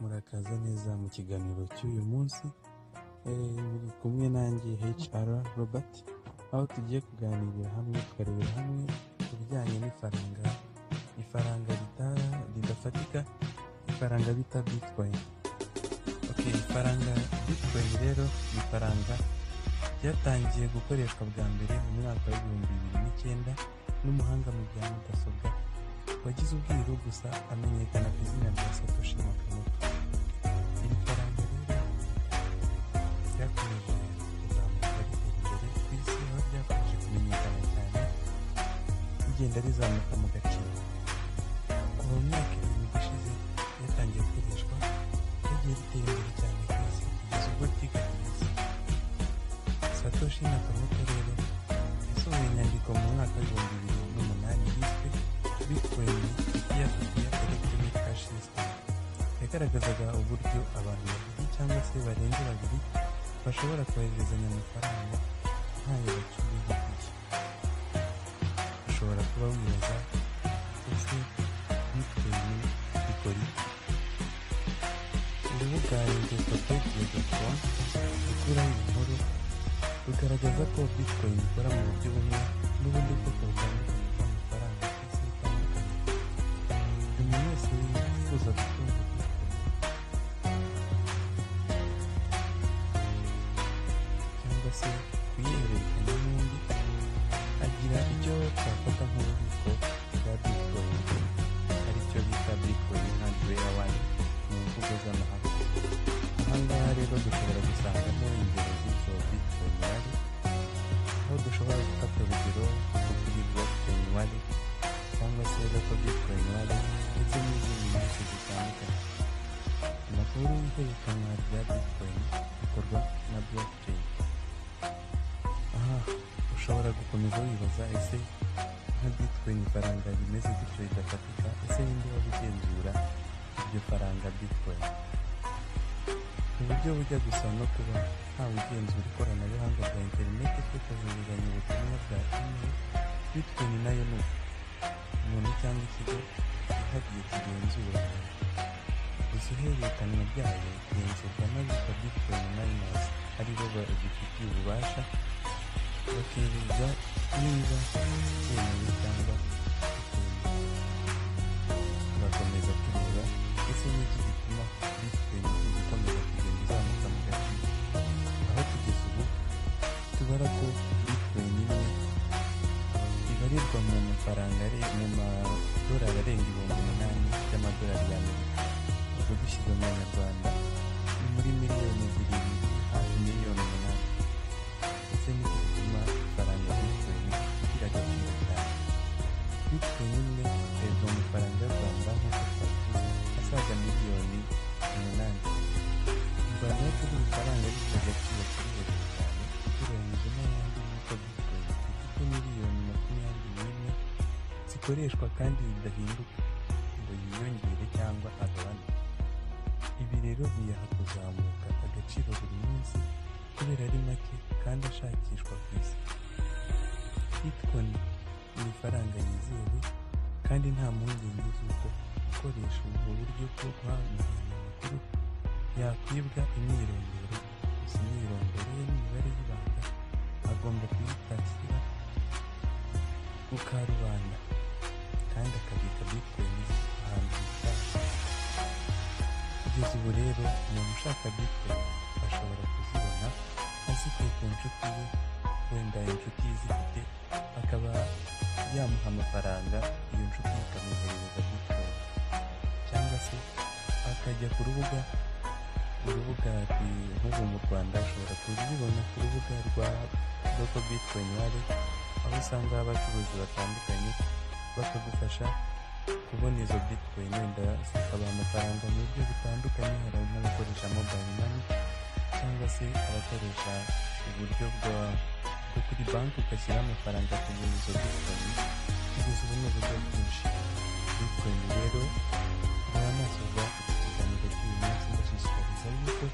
Murakaza neza mu kiganiro cy'uyu munsi. Muri kumwe nanjye HR Robert, aho tugiye kuganirira hamwe, tukarebera hamwe ku bijyanye n'ifaranga, ifaranga ridafatika, ifaranga bita Bitcoin. Okay, ifaranga Bitcoin rero ni ifaranga ryatangiye gukoreshwa bwa mbere mu mwaka wa 2009 n'umuhanga mu bya mudasobwa wagize ubwiru, gusa amenyekana ku izina rya Satoshi Nakamoto. Iri faranga rero ryakomeje kuzamuka, ritera imbere ku isi, aho ryakomeje kumenyekana cyane, rigenda rizamuka mu gaciro. Kuva mu myaka 7 ishize ryatangiye gukoreshwa, ryagiye ritera imbere cyane ku isi kugeza ubwo ryigaruriye isi. Satoshi Nakamoto rero yasohoye inyandiko mu mwaka wa 2008 yiswe "Bitcoin Peer to Peer Electronic Cash System". Yagaragazaga uburyo abantu babiri cyangwa se barenze babiri bashobora kohererezanya amafaranga ntayo baciye hirya. Ushobora kuba wibaza: ese Bitcoin ikora iki? Urubuga investopedia.com rukuraho iyi nkuru rugaragaza ko Bitcoin ikora mu buryo bumwe n'ubundi bwoko butandukanye bw'amafaranga ku isi bitandukanye. Buri muntu wese wifuza gutunga Bitcoin cyangwa se kuyihererekanya n'undi, agira icyo twafata nk'ububiko bwa Bitcoin, aricyo bita Bitcoin hardware wallet mu mvugo z'amahanga. Aha ngaha rero dushobora gusangamo ingero z'izo Bitcoin wallet, aho dushobora gufata urugero nko kuri blockchain wallet cyangwa se local Bitcoin wallet, ndetse n'izindi nyinshi zitandukanye. Amakuru y'ihererekanywa rya Bitcoin bikorwa na blockchain. Aha ushobora gukomeza wibaza: ese nka Bitcoin, ifaranga rimeze gutyo ridafatika, ese ninde waba ugenzura iryo faranga Bitcoin? Mu buryo bujya gusa no kuba ntawe ugenzura ikoranabuhanga rya interineti ryo kohererezanya ubutumwa bwa email, Bitcoin nayo ni uko. Umuntu cyangwa ikigo cyihariye kigenzura gusa ihererekanwa ryayo rigenzurwa n'abitwa Bitcoin miners, ari bo babifitiye ububasha, bakemeza niba cyemewe cyangwa bitemewe. Turakomeza tureba: ese ni iki gituma Bitcoin ikomeza kugenda izamuka mu gaciro, aho kugeza ubu tubara ko Bitcoin imwe ibarirwa mu mafaranga mu madolari arenga 8000 y'amadolari y'Amerika? Ubwo dushyize mu manyarwanda ni muri miliyoni 7, hafi miliyoni 8. Ese ni iki gituma ifaranga Bitcoin igira agaciro cyane? Bitcoin imwe ibarirwa mu mafaranga y'u Rwanda, nk'uko twabivuze, asaga miliyoni 8. Mu Rwanda ho kuri iri faranga rifite agaciro kari hejuru cyane ugereranyije n'ayandi, nuko Bitcoin ifite miliyoni 21 zikoreshwa kandi zidahinduka ngo yiyongere cyangwa agabanuke. Ibi rero biyaha kuzamuka agaciro buri munsi kubera ari make kandi ashakishwa ku isi. Bitcoin ni ifaranga yizewe kandi nta mpungenge z'uko ukoresha ubu buryo bwo guhanahana amakuru yakwibwa imyirondoro. Gusa imyirondoro ye n'imibare y'ibanga agomba kuyitashyira ku karubanda kandi akabika Bitcoin ze ahantu hitawe. Kugeza ubu rero umuntu ushaka Bitcoin ashobora kuzibona azikuye ku nshuti ye, wenda inshuti ye izifite akaba yamuha amafaranga, iyo nshuti ye ikamwoherereza Bitcoin, cyangwa se akajya ku rubuga nk'ubu mu Rwanda ushobora kuzibona ku rubuga rwa local Bitcoin wallet, aho usanga abacuruzi batandukanye bakagufasha kubona izo Bitcoin, wenda zikabaha amafaranga mu buryo butandukanye. Hari n'abakoresha mobile money cyangwa se abakoresha uburyo bwo kuri banki, ugashyiraho amafaranga kugura izo Bitcoin. Kugeza ubu ni uburyo bwinshi. Bitcoin rero, nkaba nasoza iki kiganiro cy'uyu munsi mbashishikariza yuko